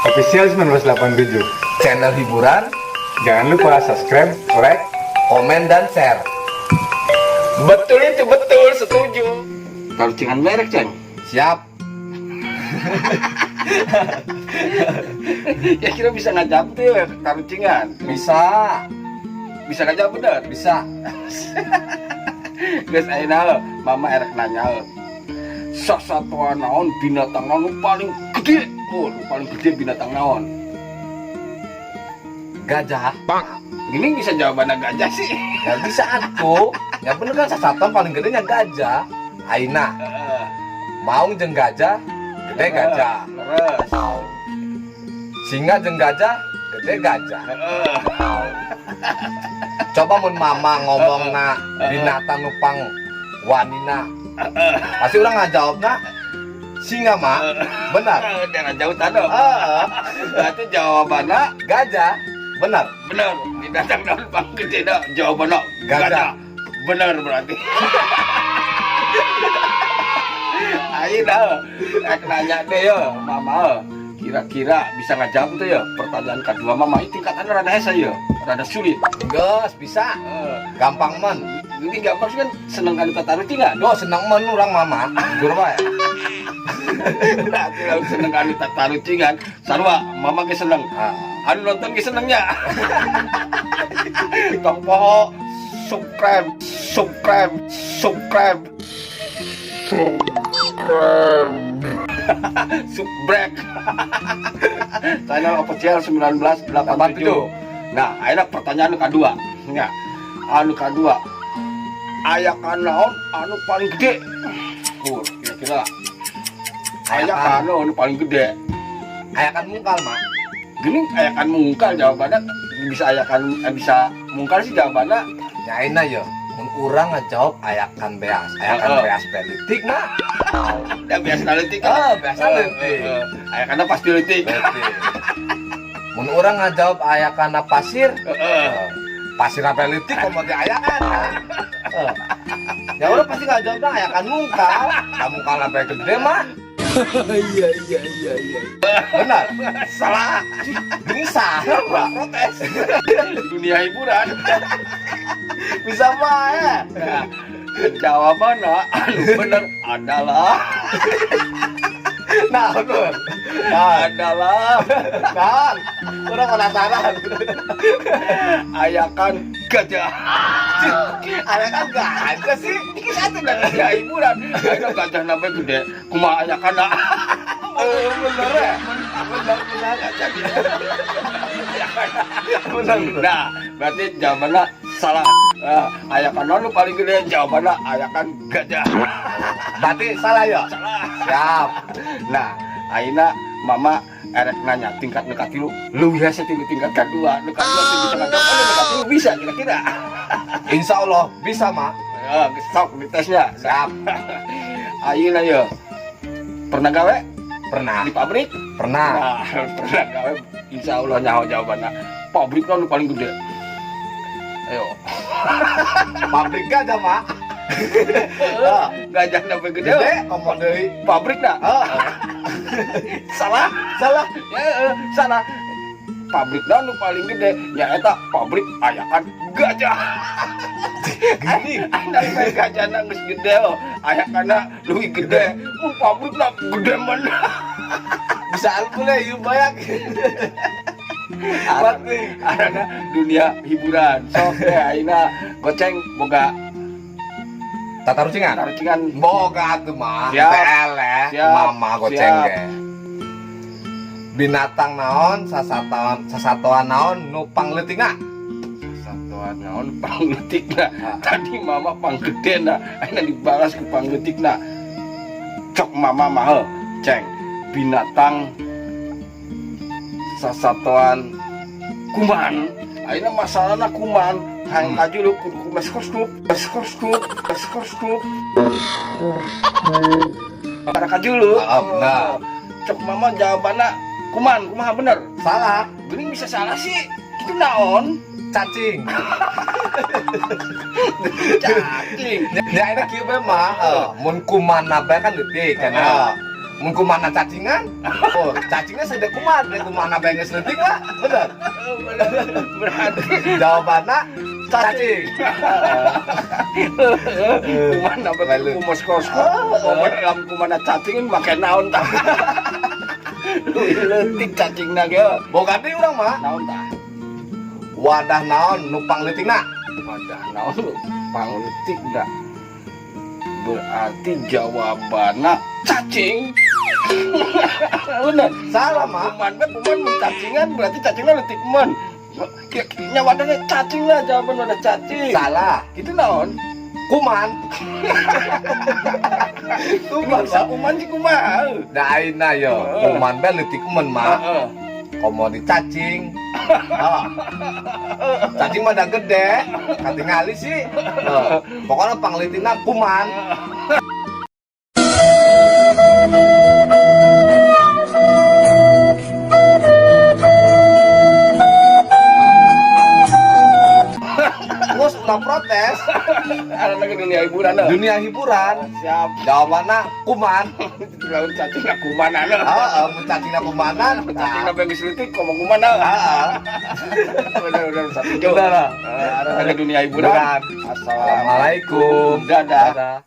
Official 1987. Channel hiburan. Jangan lupa subscribe, like, komen, dan share. Betul itu, betul, setuju. Tarucingan merek, Ceng. Siap. Ya kira bisa ngajak tuh ya, tarucingan. Bisa. Bisa ngajak bener. Bisa. Geus, ayeuna Mama erek nanya. Sasatoan naon, binatang naon nu paling gede? Oh, nu paling gede binatang naon? Gajah. Gini bisa jawabannya gajah sih. Ya bisa atuh. Ya bener kan, sasatoan paling gedenya gajah. Ayeuna maung jeung gajah, gede gajah. Leres. Singa jeung gajah, gede gajah. Coba mun Mama ngomongna binatang nu pang wanina, pasti urang ngajawabna singa mah. Benar. Daerah jauh tadi. Heeh. Berarti jawabannya gajah. Benar. Bener. Binatang naon pang gede dah? Jawabannya gajah. Gajah. Bener berarti. Ayo dah, rek nanya deh ya, Mama. Kira-kira bisa ngajawab tuh ya pertanyaan kedua Mama? Ini tingkatannya rada hese ya, rada sulit. Geus bisa. Gampang men. Ini gampang sih kan, seneng kali tatarucingan. Duh, seneng men urang Mama. Jujur bae. Berarti lalu seneng kali tatarucingan. Sarua, Mama ge seneng. Ah. Anu nonton ge senengnya. Tong poho subscribe, subscribe, subscribe. Subscribe. Subrek. Channel Official 1987. Nah, ayeuna pertanyaan nu kadua. Ya. Anu kadua. Ayakan naon anu paling gede? Kira-kira ayakan anu paling gede. Ayakan mungkal, Mak. Gini ayakan mungkal jawabannya bisa ayakan bisa mungkal sih jawabannya. Ya ayeuna ya, mun urang ngajawab ayakan beas, ayakan beas leutik, Mak. Ya biasa leutik kan. Ah, biasa leutik. Ayakanna pasti leutik. Leutik. Mun urang ngajawab ayakan pasir, pasir apa leutik komo di ayakan. Heeh. Ya udah pasti ngajawabna ayakan mungkal. Da mungkal sampai gede mah. Iya. Benar. Salah. Ini salah, Pak. Protes. Dunia hiburan. Bisa bae. Nah, jawabannya anu bener adalah Nah, bener. Nah, adalah nah, urang penasaran. Ayakan gajah. Ayakan gajah sih. Ini satu dan dunia hiburan. Ayo gajah sampai gede. Kumaha ayakan? Eh, bener ya? Bener, bener. Jadi. Bener, bener. Nah, berarti jawabannya salah. Nah, ayakan anu paling gede jawabannya ayakan gajah. Berarti salah ya? Salah. Siap. Nah, ayeuna Mama erek nanya tingkat nu katilu, leuwih hese ti tingkat kedua. Nu kadua teu bisa ngajawab, oh, nu katilu bisa kira-kira. Insya Allah bisa, Mak. Ya, sok di tesnya. Siap. Ayeuna ya. Pernah gawe Pernah. di pabrik? Pernah. Nah, pernah gawe. Insya Allah nyaho jawabannya. Pabrik nu paling gede. Ayo. Pabrik gajah, Mak. Gajah sampai gede. Gede, komo deui. Pabrik dah. Heeh. Salah. Salah. Ya, salah. Pabrik nu paling gede nyaeta pabrik ayakan gajah. Gini. Anda gajah geus gede oh. Ayakanna leuwih gede. Mun pabrikna gede mana? Bisa boleh yuk banyak. Berarti Arana dunia hiburan. Sok deh ayeuna Goceng boga tatarucingan. Tarucingan. Boga atuh mah. Siap. Tele, Siap. Mama Goceng Siap. ge. Binatang naon, sasatoan sasatoan naon nu pangleutikna? Satuan naon pangleutikna? Tadi Mama panggedena, ayeuna dibalas ku pangleutikna. Cok Mama mah heuh, Ceng. Binatang sasatoan kuman. Ayeuna masalahna kuman. Hayang kajulu kudu ku meskoskop, meskoskop, meskoskop. Para kajulu. Ah, benar. Cok Mama jawabanna kuman, kumaha bener? Salah. Gini bisa salah sih. Itu naon? Cacing. Cacing. Ya ini kieu bae mah, mun kumanna bae kan leutik kan. Mun kumanna cacingan, oh cacingnya segede kuman, deh kumanna bae geus leutik mah, bener. Berarti Jawabanna cacing. kuman apa Lalu. kumas kos kuman dalam kumana cacing make naon tah? Leutik cacingna ge. Boga deui urang mah, Naon tah? Wadah naon nu pangleutikna? Wadah naon nu pangleutik da? Berarti jawabanna cacing. Bener. Salah mah. Kuman bae, kuman mun cacingan berarti cacingna leutik men. Nya wadahnya cacing lah, jawaban wadah cacing. Salah. Itu naon? Kuman. Kuman Kuman mah. Kuman sih kumaha? Da ayeuna yo, kuman bae leutik men mah. Komo dicacing. Oh. Cacing mah da gede, katingali sih. Heeh. Pokoknya pangleutikna kuman. Terus ulah protes, Ada lagi dunia hiburan dah. Dunia hiburan. Siap. Jawabannya kuman. Lawan cacing na kuman anu. Heeh, mun cacingna kumanan. Cacing na geus leutik komo kuman ah. Heeh. Bener bener satu jauh. Udah lah. Ada lagi dunia hiburan. Hiburan. Assalamualaikum. Assalamualaikum. Dadah. Dadah.